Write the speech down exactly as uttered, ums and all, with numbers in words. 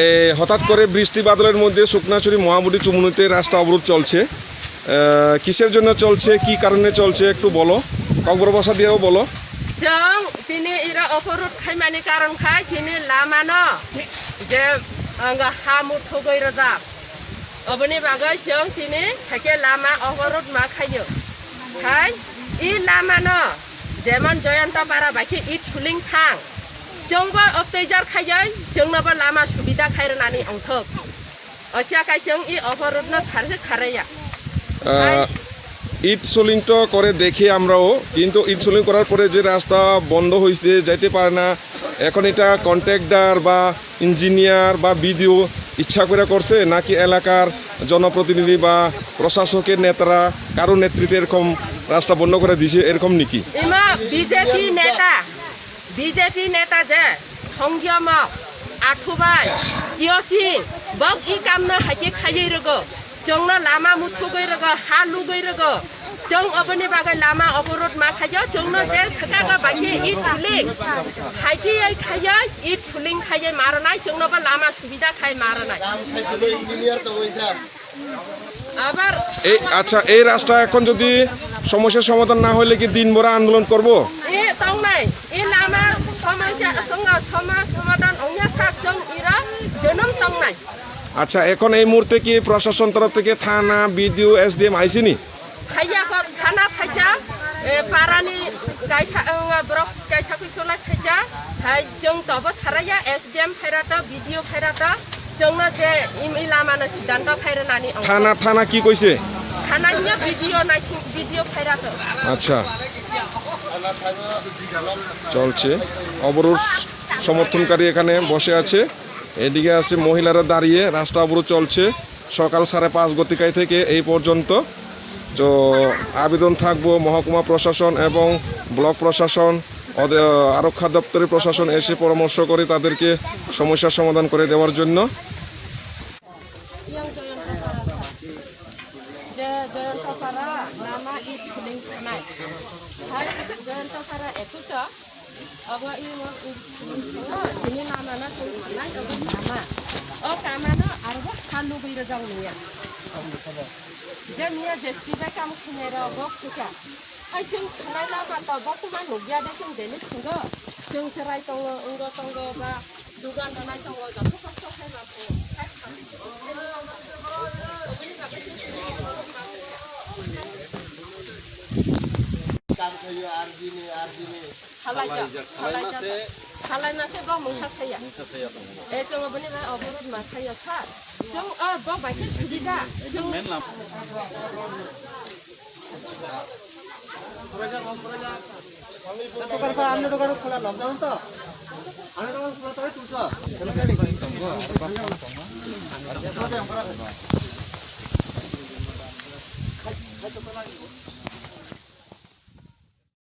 এ, হঠাৎ করে বৃষ্টি বাদলের মধ্যে শুকনাচুরি মহাবুড়ি চুমুনিতে রাস্তা অবরোধ চলছে। এ, কিসের জন্য চলছে, কি কারণে চলছে একটু বলো, ককবরক ভাষা দিয়েও বলো। Chwng tini iro opor road khaimani karon khai chini lama no je ang ha muthugwi rwjak. Oboni bagwi chwng tini haikhe lama opor road ma khaio. Hai i lama no jemon Joyantapara bai khe i Thuling thang. Chwngbo optaijar khaioi chwngnobo lama subida khai rwnani ongthok. Osiya khai chwng i opor road no sarse saraya. আহ, ইট সলিং তো করে দেখি আমরাও, কিন্তু ইট সলিং করার পরে যে রাস্তা বন্ধ হয়েছে, যাইতে পারে না। এখন এটা কন্ট্রাক্টর বা ইঞ্জিনিয়ার বা বিডিও ইচ্ছা করে করছে, নাকি এলাকার জনপ্রতিনিধি বা প্রশাসকের নেতারা কারো নেতৃত্বে এরকম রাস্তা বন্ধ করে দিছে, এরকম নাকি? Ima B J P neta, B J P neta je Thongyomok, Athubai, Kiosing, bok i kamno haikhe khaiwi rwgo. Chwngno lama muthugwi rwgo, ha lugwi rwgo. Chwng oboni bagwi lama oborot ma khaio, chwngno je swkago bai khe i Thuling. Haikhe ei khaioi, i Thuling khaioi ma rwnai, chwngnobo lama subida khai ma rwnai. Abar এই, আচ্ছা, এই রাস্তা এখন যদি সমস্যার সমাধান না হইলে কি দিন ভরা আন্দোলন করব? E tongnai, e lama somosya, songa, soma, somadan ongya sak chwng ira jonom tongnai. আচ্ছা, এখন এই মুহূর্তে কি প্রশাসন তরফ থেকে থানা, বিডিও, এসডিএম আইসিনি? Phaiya kok thana phaija, e, parani kaisa, e, borok kaisa kuisolai phaija, hai chwng tobo saraya, S D M phairato, B D O phairato, chwngno je imi lamano siddhanto phairwnani ongkha. থানা, থানা কি কইছে? Thana niya B D O naising, B D O phairato. আচ্ছা, চলছে অবরোধ, সমর্থনকারী এখানে বসে আছে, এদিকে আছে মহিলারা দাঁড়িয়ে, রাস্তা অবরোধ চলছে। সকাল সাড়ে পাঁচ গতিকায় থেকে এই পর্যন্ত। তো আবেদন থাকবো মহকুমা প্রশাসন এবং ব্লক প্রশাসন, অদে-, আরক্ষা দপ্তরের প্রশাসন এসে পরামর্শ করে তাদেরকে সমস্যার সমাধান করে দেওয়ার জন্য। Yang Joyantapara, je Joyantapara lama i Thuling thanai. Hai Joyantapara ekucha. Obo i mo, i, i, o, chini lama no chwng thangnai, obo kama. O kama no aro bo ha lugwi rwjak nungya. Je miya J C B bai kamo khinai rok bo khuka. Hai chwng thangnai lama to bo kuma nukya de chwng daily thwngo. Chwng chwrai tongo, wngbo tongo ba dugan rwnai tongo, joto kosto khai ma pho. Hai thang. Oboni bagwi chwng thangnai lama. Kam khayo, arjini, arjini. Halai jak, halai jak. Halai mase bo mungsa saya. Mungsa saya tong. Eh, chwng boni bai oborot ma khaya kha. Chwng, ah, bo bai khe sudi da. Chwng men lam. Dukhan pa, amne dukhan khula, lockdown to. Amne dukhan khula to, tu so.